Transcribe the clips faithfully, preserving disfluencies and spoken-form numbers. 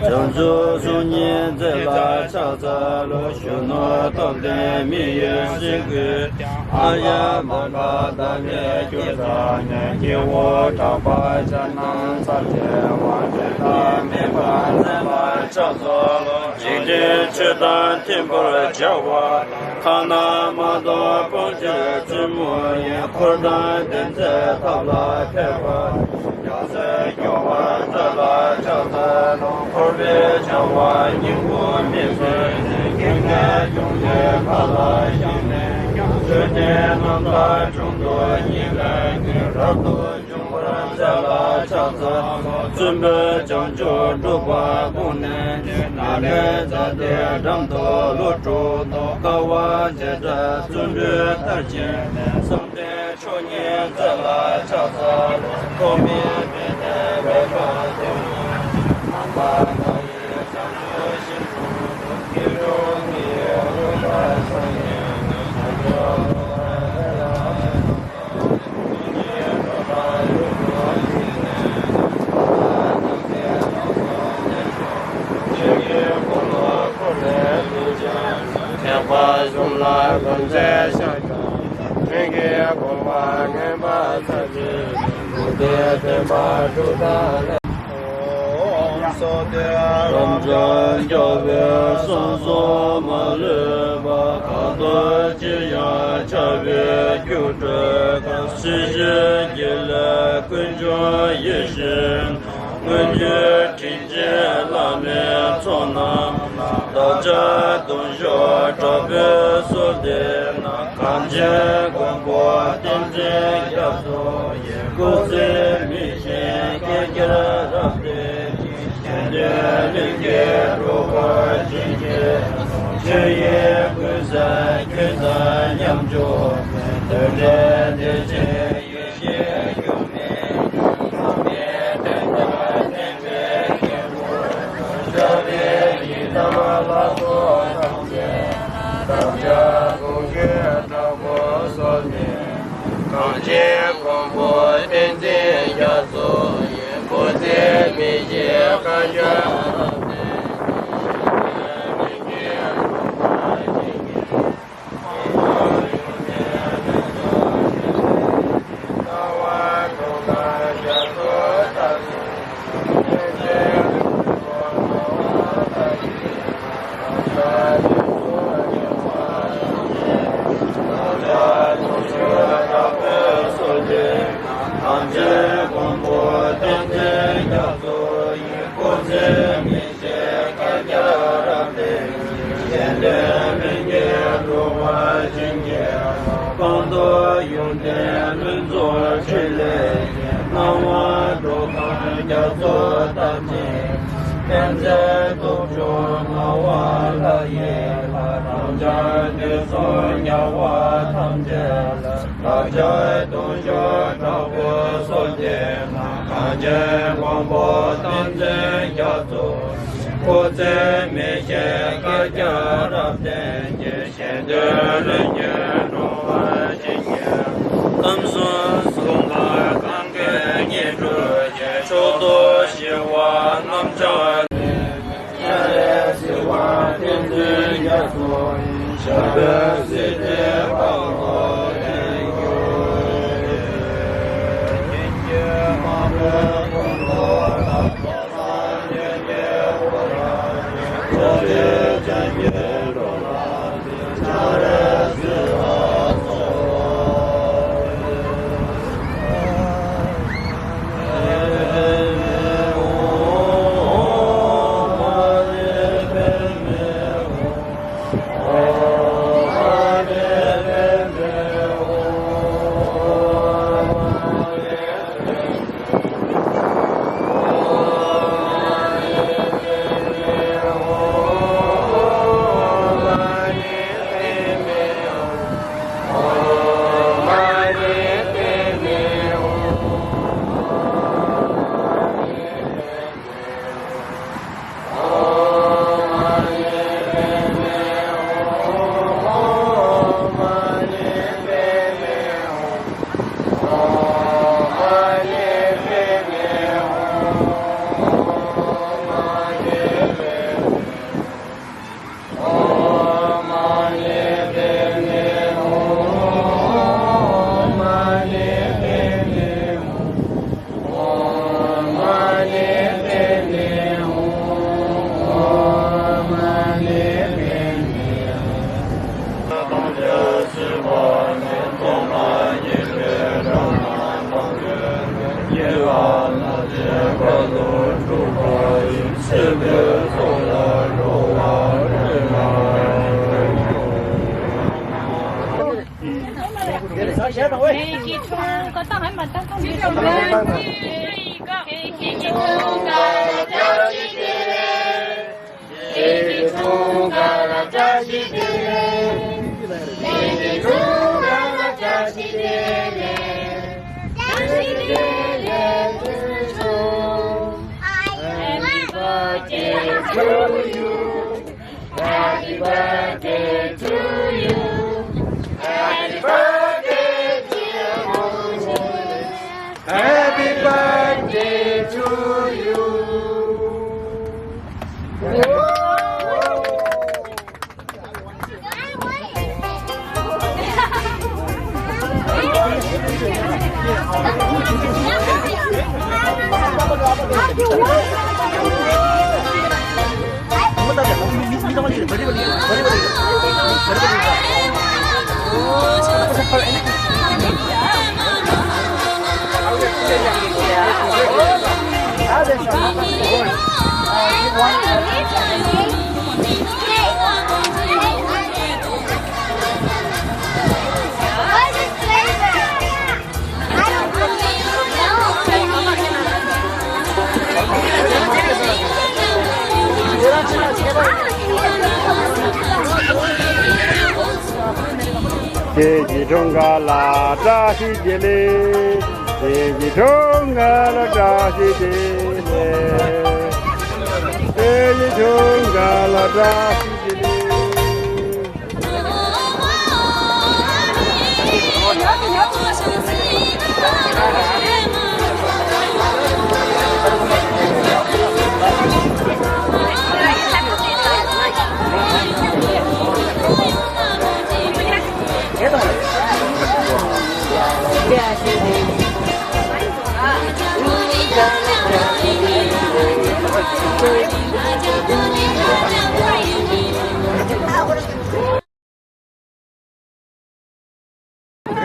བྱང་ཆུབ་སེམས་བསྐྱེད་ལ་ཕྱག་འཚལ་ལོ། གཞོན་ནུ་སྟོབས་ལྡན་མི་ཡི་སྲས་ཀུན། ཨཱརྱ་མ་ག་དྷ་ལས་སྐྱེས་དང་ནི། སྐྱེ་བོ་ཕྲག་པ་ཆ་རྣམས་ཚར་བཅད་པ། འབྲལ་ཐབས་མེད་པར་མཛད་ལ་ཕྱག་འཚལ་ལོ། འཇིག་རྟེན་ཆོས་དང་མཐུན་པར་བྱ་བ། ཁམས་དང་མ་དང་དཔུང་གི་བཙུན་མོ་ཡིས། འཁོར་དང་ལྡན་མཛད་ཐབས་ལ་མཁས་པ། རྒྱལ་སྲས་སྐྱོབ་པར་མཛད་ལ་ཕྱག་འཚལ་ལོ། འཁོར་བའི་བྱ་བ་སྙིང་པོ་མི་བཟོད་ཅིང་། སྐྱེ་རྒ་ན་འཆིའི་མཁའ་ལ་བཞེངས་ནས་ཀྱང་། ཆོས་ཀྱི་རྣམ་ཐར་དྲུང་དུ་ཉེ་བའི་ཀུན། རབ་ཏུ་འབྱུང་བར་མཛད་ལ་ཕྱག་འཚལ་ལོ། བཙུན་པས་བྱང་ཆུབ་སྒྲུབ་པར་དགོངས་ནས་ནི། ནཱ་ལས་མཛད་དེ་འགྲམ་དུ་ལོ་དྲུག་ཏུ། དཀའ་བ་སྤྱད་བྱས་བརྩོན་འགྲུས་མཐར་ཕྱིན་ནས། བསམ་གཏན་མཆོག་བརྙེས་མཛད་ལ་ཕྱག་འཚལ་ལོ། ཐོགས་མེད་མི་ལྡན་འོད་དཔག་མེད། རྣམ་པར་དག་ཡངས་བྱང་ཆུབ་ཤིང་དྲུང་དུ། སྐྱེ་འགྲོ་མི་ཡི་དངོས་པོ་སངས་རྒྱས་ནས། བྱང་ཆུབ་ཏུ་བདག་ལ་ཕྱག་འཚལ་ལོ། ཆོས་ཀྱི་འཁོར་ལོ་བསྐོར་བའི་གདུལ་བྱ། ཐེག་པ་གསུམ་ལ་འགོད་མཛད་ཤཱཀྱ། དོན་གྱི་དགོངས་པ་མངོན་པར་མཛད་ཅིང་། མུ་སྟེགས་བདེན་པ་དྲུག་དང་ལྡན། ཨོཾ་སྭ་སྟི། རབ་འབྱམས་རྒྱལ་བའི་གསང་གསུམ་མ་ལུས་པ། གང་ཐོས་ཅིར་ཡང་འཆར་བའི་སྒྱུ་འཕྲུལ་དང་། སྲིད་ཞིའི་དགེ་ལེགས་ཀུན་འབྱུང་ཡེ་ཤེས་ནང་། མངོན་གྱུར་དྲིན་ཅན་བླ་མའི་ཚོགས་རྣམས་ལ། བདག་ཅག་གདུང་ཤུགས་དྲག་པོས་གསོལ་འདེབས་ན། གངས་ཅན་མགོན་པོ་བསྟན་འཛིན་རྒྱ་མཚོ་ཡི། སྐུ་ཚེ་མི་ཤིགས་བསྐལ་བརྒྱར་རབ་བརྟན་ཅིང་། གཞན་དོན་ལྷུན་གྱིས་འགྲུབ་པར་བྱིན་གྱིས་རློབས། ཆོས་དབྱིངས་ཀུན་གསལ་ཁྱོད་དང་མཉམ་འབྱོར་བའི། གདོད་འདྲེན་བདེ་ཆེན་ཡེ་ཤེས་འགྱུར་མེད་ཀྱང་། ཐོགས་མེད་བདེན་མཐའ་བརྟན་པའི་རྒྱལ་པོ། ཤཱཀྱའི་ཡི་དམ་ལྷ་ཚོགས་ཐམས་ཅད་ལ། བདག་ཅག་གདུང་ཤུགས་དྲག་པོས་གསོལ་འདེབས། གངས་ཅན་མགོན་པོ་བསྟན་འཛིན་རྒྱ་མཚོ་ཡི། སྐུ་ཚེ་མི་ཤིགས་བསྐལ་བརྒྱར་རབ་བརྟན། གངས་ཅན་མགོན་པོ་བསྟན་འཛིན་རྒྱ་མཚོ་ཡི། སྐུ་ཚེ་མི་ཤིགས་བསྐལ་བརྒྱར་རབ་བརྟན་ཅིང་། གཞན་དོན་ལྷུན་གྱིས་འགྲུབ་པར་བྱིན་གྱིས་རློབས། སྤངས་རྟོགས་ཡོན་ཏན་ལྷུན་རྫོགས་ཕྲིན་ལས་ཀྱི། སྣང་བ་འགྲོ་དོན་རྒྱ་མཚོ་ལྟར་བརྟན། དཔལ་མཛད་སྟོབས་བཅུ་ངག་དབང་ལྷ་ཡི་ལྷ། རབ་འབྱམས་དུས་གསུམ་རྒྱལ་བ་ཐམས་ཅད་ལ། བདག་ཅག་གདུང་ཤུགས་དྲག་པོས་གསོལ་འདེབས་ན། གངས་ཅན་མགོན་པོ་བསྟན་འཛིན་རྒྱ་མཚོ། སྐུ་ཚེ་མི་ཤིགས་བསྐལ་བརྒྱར་རབ་བརྟན་ཅིང་། གཞན་དོན་ལྷུན་གྱིས་འགྲུབ་པར་བྱིན་གྱིས། ཁམས་གསུམ་གསུམ་མཁའ་གང་གཱའི་དངོས་གྲུབ་ཀྱི། མཆོག་ཏུ་ཞི་བ་རྣམ་གྲངས་ལས། སྤྱན་རས་གཟིགས་དབང་བསྟན་འཛིན་རྒྱ་མཚོ་ཡི། ཞབས་པད་སྲིད་མཐའི་དཔལ་མགོན་ལྡན་གྱུར་ཅིག། Happy birthday to you. Happy birthday, dear Mojo. Happy birthday to you. ཁྱེད་ཀྱི་འཁྲུངས་སྐར་ལ་བཀྲ་ཤིས་བདེ་ལེགས། ཁྱེད་ཀྱི་འཁྲུངས་སྐར་ལ་བཀྲ་ཤིས་བདེ་ལེགས། ཁྱེད་ཀྱི་འཁྲུངས་སྐར་ལ་བཀྲ་ཤིས་བདེ་ལེགས།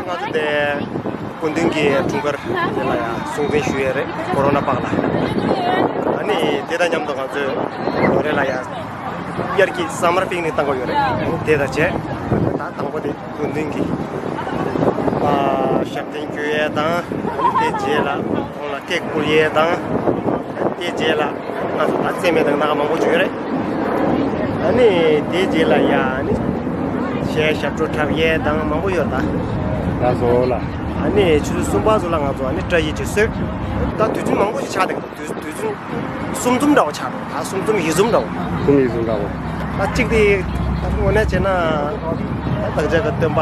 ང་ཚོ་དེ་སྐུ་མདུན་གྱི་འཁྲུངས་སྐར་དེ་ལ་ཡང་སྲུང་བརྩི་ཞུ་ཡས་རེད། ཀོ་རོ་ན་བར་ལ། ཨ་ནི་དེ་དང་མཉམ་དུ་ང་ཚོས་ལོ་རེ་ལ་ཡང་དབྱར་གྱི་སམ་མར་པིག་ནིག་བཏང་གི་ཡོད་རེད། ཨ་ནི་དེ་དང་བཅས་ད་དང་པོ་དེ་སྐུ་མདུན་གྱི་ཞབས་བརྟན་བསྐྱོན་ཡས་དང་། ཨ་ནི་དེ་རྗེས་ལ་ཁོང་ལ་ཀེག་ཕུལ་ཡས་དང་། དེ་རྗེས་ལ་ང་ཚོ་ད་རྩེད་མོ་དང་སྣ་ཁ་མང་པོ་བྱུང་ཡོད་རེད། ཨ་ནི་དེ་རྗེས་ལ་ཡ་ཨ་ནི་གཞས་ཞབས་བྲོ་འཁྲབ་ཡས་དང་མང་པོ་ཡོད་ད། ལགས་སོ་ལགས། ཨ་ནི་ཆུ་ཚོད་གསུམ་པ་ཚོ་ལ་ང་ཚོ་ཨ་ནི་བཀྲ་ཤིས་སྦྱིན་སྲེག་ད་དུས་ཚོད་མང་པོ་ཞིག་ཆགས་བསྡད་འདུག་དུས་དུས་ཚོད་གསུམ་འཛོམས་འདྲ་བོ་ཆགས་འདུག་ད་གསུམ་འཛོམས་བཞི་འཛོམས་འདྲ་བོ། གསུམ་བཞི་འཛོམས་འདྲ་བོ། ད་གཅིག་དེ་ད་དངོས་གནས་བྱས་ན་ད་བདག་ཅག་གི་སྟོན་པ་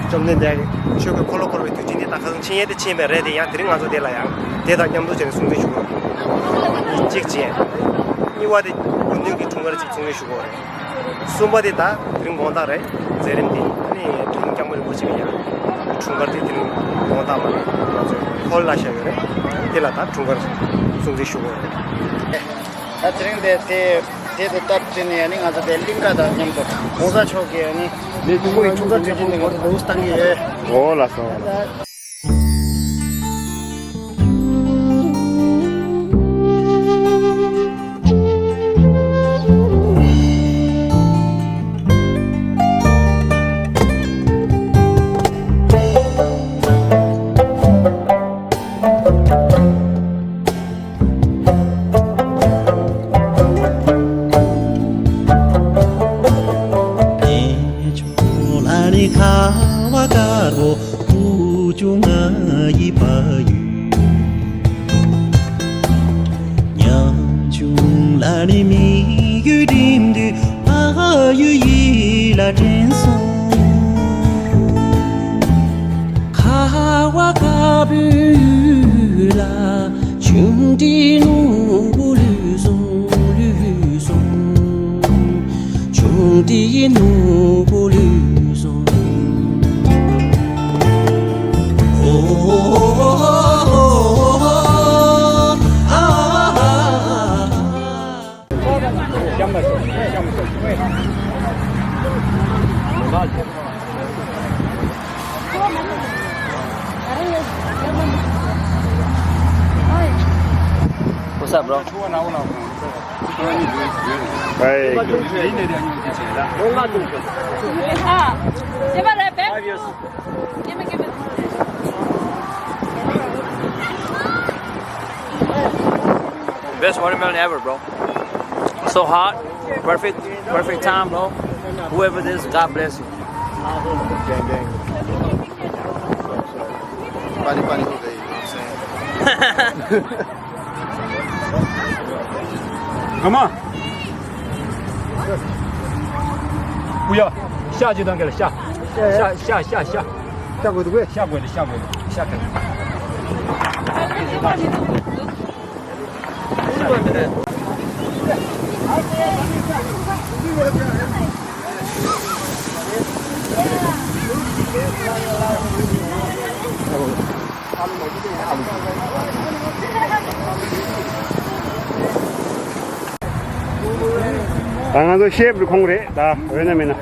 བཅོམ་ལྡན་འདས་ཆོས་ཀྱི་འཁོར་ལོ་བསྐོར་བའི་དུས་ཆེན་དེ་ད་ཁ་སང་ཕྱི་ཉིན་དེ་ཕྱིན་པ་རེད། དེ་ཡང་དེ་རིང་ང་ཚོ་དེ་ལ་ཡང་དེ་དང་མཉམ་དུ་བྱས་ནས་སྲུང་བརྩི་ཞུ་དགོས། གཅིག་བྱས། གཉིས་པ་དེ་སྐུ་མདུན་གྱི་འཁྲུངས་སྐར་ཅིག་སྲུང་བརྩི་ཞུ་དགོས་རེད། གསུམ་པ་དེ་ད་དེ་རིང་དགོང་དག་རེད། མཛད་རིམ་དེ་ཨ་ནི་དྲིན་སྐྱབས་མགོན་རིན་པོ་ཆེ་གི་ཡང་འཁྲུངས་སྐར་དེ་དེ་རིང་དགོང་དག་མ་རེད། ང་ཚོས་ཧོལ་ལ་བཞག་ཡོད་རེད། དེ་ལ་ད་འཁྲུངས་སྐར་སྲུང་བརྩི་ཞུ་དགོས་རེད། ད་དེ་རིང་དེ་དེ་དེ་དུ་སྟབས་བསྟུན་ནས་ནི་ང་ཚོ་དེ་གླིང་ག་དང་མཉམ་དུ་གོང་ས་མཆོག་གིས་ནི་ཁོང་གི་འཁྲུངས་སྐར་དུས་ཆེན་དེ་ང་ཚོ་འདུག་སེ་བཏང་གི་ཡོད། འོ་ལགས་སོ། ཁ་བ་དཀར་པོ་དགུ་བཅུ་ང་ཡི་བ་ཡུལ། ཉམ་ཆུང་ལ་ནི་མི་ཡུལ་འགྲིམ་དུས་ཕ་ཡུལ་ཡིད་ལ་དྲན་སོང་། ཁ་བ་དཀར་པོའི་ཡུལ་ལ་ཆུང་དུས་ནོར་བུ་ལུས་སོང་། ལུས་སོང་། ཆུང་དུས་ནོར་བུ་ལུས་སོང་། ཨོ། What's up, bro? Hey. Ah, lleva de pe-, lleva que me Best watermelon ever, bro. So hot. Perfect, perfect time, bro. Whoever this, God bless you. Gang, gang. Funny, funny, okay, you know what I'm saying? Come on. Uya, ཤ་ཅིག་དང་ག་ལ་ཤ། ཤ་ཤ་ཤ་ཤ། ཤ་དགོས་འདུག་གས། ཤ་དགོས་འདུག་ཤ་དགོས་འདུག་ཤ་ག་ལ། ད་ང་ཚོ་ཤེབ་རུ་ཁོང་རེད་ད། འོས་ན་མིན་ན།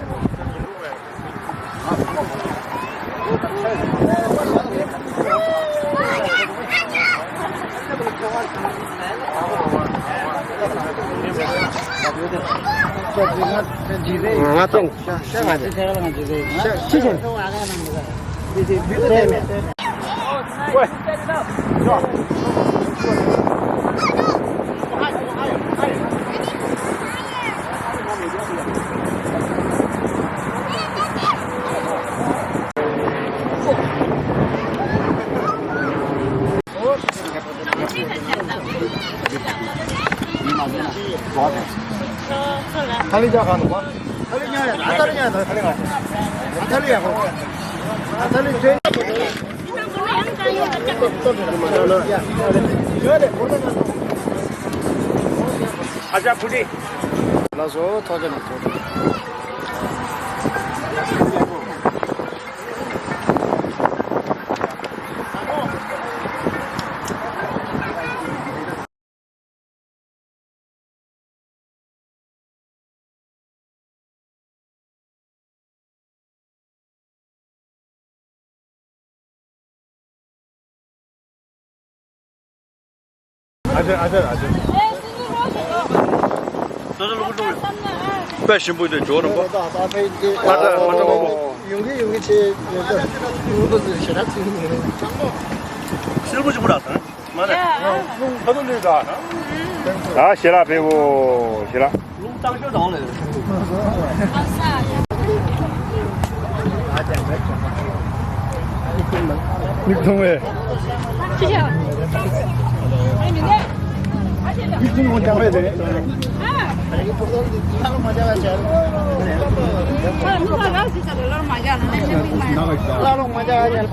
ང་ཚོ། ཤ་ཤ་ང་ཚོ། ཤ་ཤ་ང་ཚོ། ཐ་ལི་ཇ་གང་འདུག་བ། ཐ་ལི་ཉག་ཡ། ཐ་ལི་ཉག་ཡ། ཐ་ལི་ཉག་ཡ། ཐ་ལི་ཡ་གོ། ཐ་ལི་ཇ། ཨ་ཅག་ཕུ་ཏི། ལགས་སོ། ཐོག་ཅག་ནས་ཐོག་ཅག། ཨ་ཅག་ཨ་ཅག་ཨ་ཅག་དཔེ་ཞིམ་པོ་དེ་འཇོག་རིམ་པ། ཨ་ཅག་མ་ཅག་མང་པོ། ཡོང་གི་ཡོང་གི་ཆེ། ཡོང་གི་ཞེ་དྲག་ཚིག་ཡོང་གི། སིལ་བུ་ཞིམ་པོ་རག་སོང་། མ་ལས། ཁ་ཐུག་ལུས་ད། ཨ་ཞེ་ལགས་ཕེབས་བོ་ཞེ་ལགས། ལུང་བཏང་ཤོག་དང་ལས། མིག་མཐོང་བས། མིག་མཐོང་བ་ཀྱང་མེད་དེ། ལ་ལོང་མ་ཅག་ཡ།